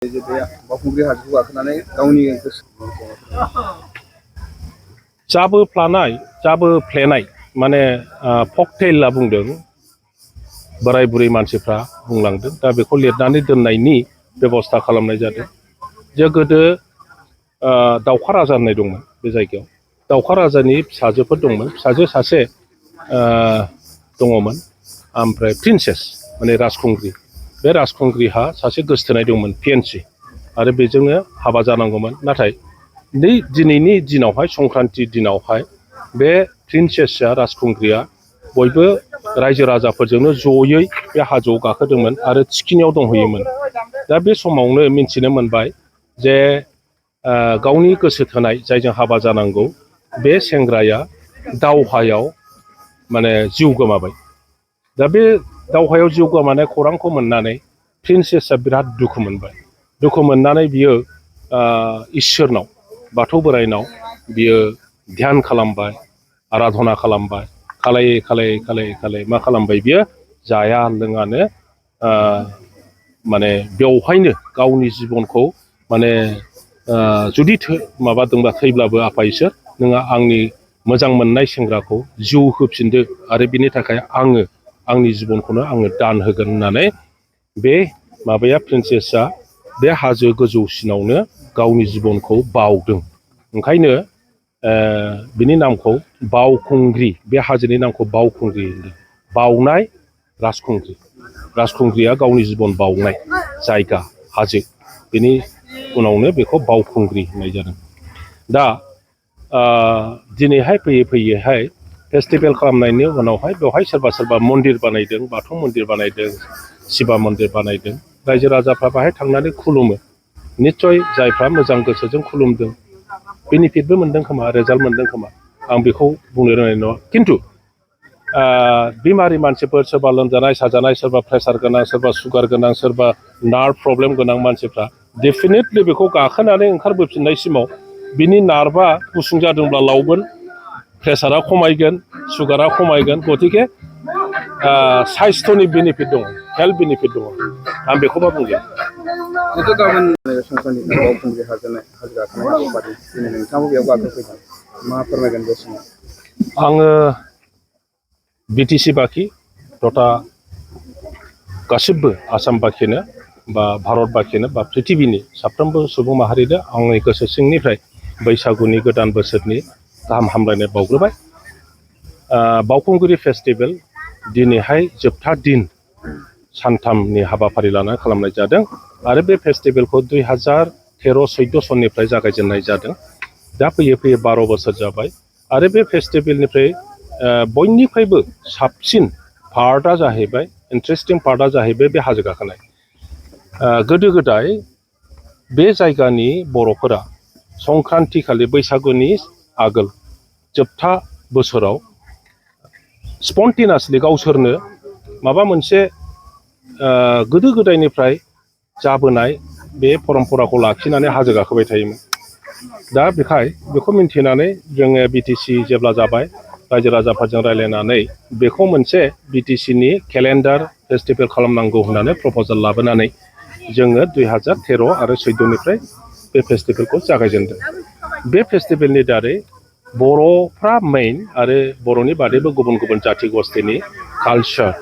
बावखुंग्रि हाजोखौ गाखोनानै गावनि जाबोफ्लेनाय माने फकटेल होनना बुंदों बोराय बुरै मानसिफ्रा बुंलांदों दा बेखौ लिरनानै दोननायनि बेबस्था खालामनाय जादों जे गोदो दाउखा राजा होननाय दंमोन बे जायगायाव दाउखा राजानि फिसाजोफोर दंमोन फिसाजो सासे दङमोन ओमफ्राय प्रिन्सेस माने राजखुंग्रि बे राजखुंग्रिहा सासे गोसथोनाय दंमोन पिएनसि आरो बेजोंनो हाबा जानांगौमोन नाथाय दिनैनि दिनावहाय संक्रान्ति दिनावहाय बे प्रिन्सेसआ राजखुंग्रिया बयबो रायजो राजाफोरजोंनो जयै बे हाजोआव गाखोदोंमोन आरो थिखिनियाव दंहैयोमोन दा बे समावनो मिन्थिनो मोनबाय जे गावनि गोसो थोनाय जायजों हाबा जानांगौ बे सेंग्राया दावहायाव माने जिउ गोमाबाय दा बे दावहायाव जिउ गोमानाय खौरांखौ मोननानै प्रिन्सेसआ बिराद दुखु मोनबाय दुखु मोननानै बियो इसोरनाव बाथौ बोराइनाव बियो ध्यान खालामबाय आराधना खालामबाय खालायै मा खालामबाय बियो जाया लोङानो माने बेवहायनो गावनि जिबनखौ माने जुदि माबादोंबा थैब्लाबो आफा इसोर नोङो आंनि मोजां मोननाय सेंग्राखौ जिउ होफिनदो आरो बिनि थाखाय आङो आंनि जिबनखौनो आङो दान होगोन होननानै बे माबाया प्रिन्सेसआ बे हाजो गोजौसिनावनो गावनि जिबनखौ बाउदों ओंखायनो बिनि नामखौ बावखुंग्रि बे हाजोनि नामखौ बावखुंग्रि होनदों बाउनाय राजखुंग्रिया गावनि जिबन बाउनाय जायगा हाजो बेनि उनावनो बेखौ बावखुंग्रि होननाय जादों दा दिनैहाय फैयैहाय फेस्टिभेल खालामनायनि उनावहाय बेवहाय सोरबा मन्दिर बानायदों बाथौ मन्दिर बानायदों शिबा मन्दिर बानायदों रायजो राजाफ्रा बाहाय थांनानै खुलुमो निस्सय जायफ्रा मोजां गोसोजों खुलुमदों बेनिफिटबो मोनदों खोमा रिजाल्ट मोनदों खोमा आं बेखौ बुंनो रोंनाय नङा खिन्थु बेमारि मानसिफोर सोरबा लोमजानाय साजानाय सोरबा प्रेसार गोनां सोरबा सुगार गोनां सोरबा नार्भ प्रब्लेम गोनां मानसिफ्रा डेफिनेटलि बेखौ गाखोनानै ओंखारबोफिननायसिमाव बिनि नार्भआ गुसुं जादोंब्ला लावगोन प्रेसारा खमायगोन सुगारा खमायगोन गतिके साइस्थ'नि बेनिफिट दङ हेल्थ बेनिफिट दङ आं बेखौबा बुंगोन जिथु गाबोन संक्रान्ति बावखुंग्रि हाजो गाखोनाय हाबाफारि दिनै नोंथाङाबो बेयाव गाखोफैगोन मा फोरमायगोन बे समाव आङो बिटिसि बाखि तथा गासिबो आसाम बाखिनो बा भारत बाखिनो बा पृथिबिनि साफ्रोमबो सुबुं माहारिनो आंनि गोसो सिंनिफ्राय बैसागुनि गोदान बोसोरनि गाहाम हामलायनाय बावग्रोबाय बावखुंग्रि फेस्टिभेल दिनैहाय जोबथा दिन सानथामनि हाबाफारि लानानै खालामनाय जादों आरो बे फेस्टिभेलखौ 2013-14 सननिफ्राय जागायजेननाय जादों दा फैयै 12 बोसोर जाबाय आरो बे फेस्टिभेलनिफ्राय बयनिफ्रायबो साबसिन पार्टआ जाहैबाय इन्टारेस्टिं पार्टआ जाहैबाय बे हाजो गाखोनाय गोदो गोदाय बे जायगानि बर'फोरा संक्रान्ति खालि बैसागुनि आगोल जोबथा बोसोराव स्पन्टेनियासलि गावसोरनो माबा मोनसे गोदो गोदायनिफ्राय जाबोनाय बे परम्पराखौ लाखिनानै हाजो गाखोबाय थायोमोन दा बेखौ मिन्थिनानै जोङो बिटिसि जेब्ला जाबाय रायजो राजाफोरजों रायज्लायनानै बेखौ मोनसे बिटिसिनि केलेन्डार फेस्टिभेल खालामनांगौ होननानै प्रप'जाल लाबोनानै जोङो 2013 आरो 14निफ्राय बे फेस्टिभेलखौ जागायजेनदों बे फेस्टिभेलनि दारै बर'फ्रा मेइन आरो बर'नि बादैबो गुबुन गुबुन जाथि गस्थिनि कालचार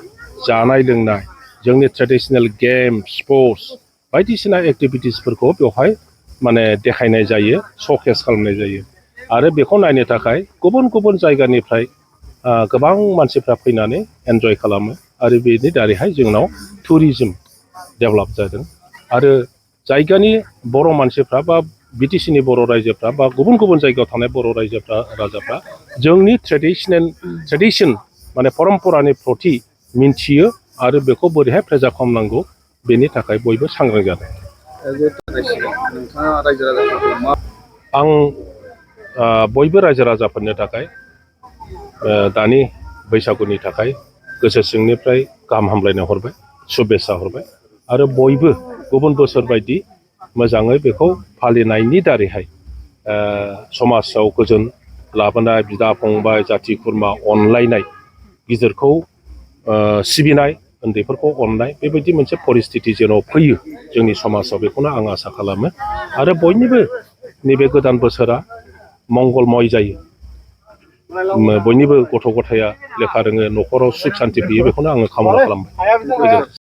जानाय लोंनाय जोंनि ट्रेडिशनेल गेम स्पर्ट्स बायदिसिना एक्टिभिटिसफोरखौ बेवहाय माने देखायनाय जायो श'केस खालामनाय जायो आरो बेखौ नायनो थाखाय गुबुन गुबुन जायगानिफ्राय गोबां मानसिफ्रा फैनानै एन्जय खालामो आरो बेनि दारैहाय जोंनाव टुरिजम डेभेलप जादों आरो जायगानि बर' मानसिफ्रा बा बिटिसिनि बर' रायजोफ्रा बा गुबुन गुबुन जायगायाव थानाय बर' राजाफ्रा जोंनि ट्रेडिशन माने परम्परानि प्रति मिन्थियो आरो बेखौ बोरैहाय प्रेजार्भ खालामनांगौ बेनि थाखाय बयबो सांग्रां जादों आं बयबो रायजो राजाफोरनि थाखाय दानि बैसागुनि थाखाय गोसो सिंनिफ्राय गाहाम हामलायनाय हरबाय शुभेच्छा हरबाय आरो बयबो गुबुन बोसोर बायदि मोजाङै बेखौ फालिनायनि दारैहाय समाजाव गोजोन लाबोनाय बिदा फंबाय जाथि खुरमा अनलायनाय गिदिरखौ सिबिनाय उन्दैफोरखौ अननाय बेबायदि मोनसे परिस्थिति जेन' फैयो जोंनि समाजाव बेखौनो आं आसा खालामो आरो बयनिबो नैबे गोदान बोसोरा मंगलमय जायो बयनिबो गथ' गथाया लेखा रोङो न'खराव सुख सान्ति फैयो बेखौनो आङो खामना खालामबाय।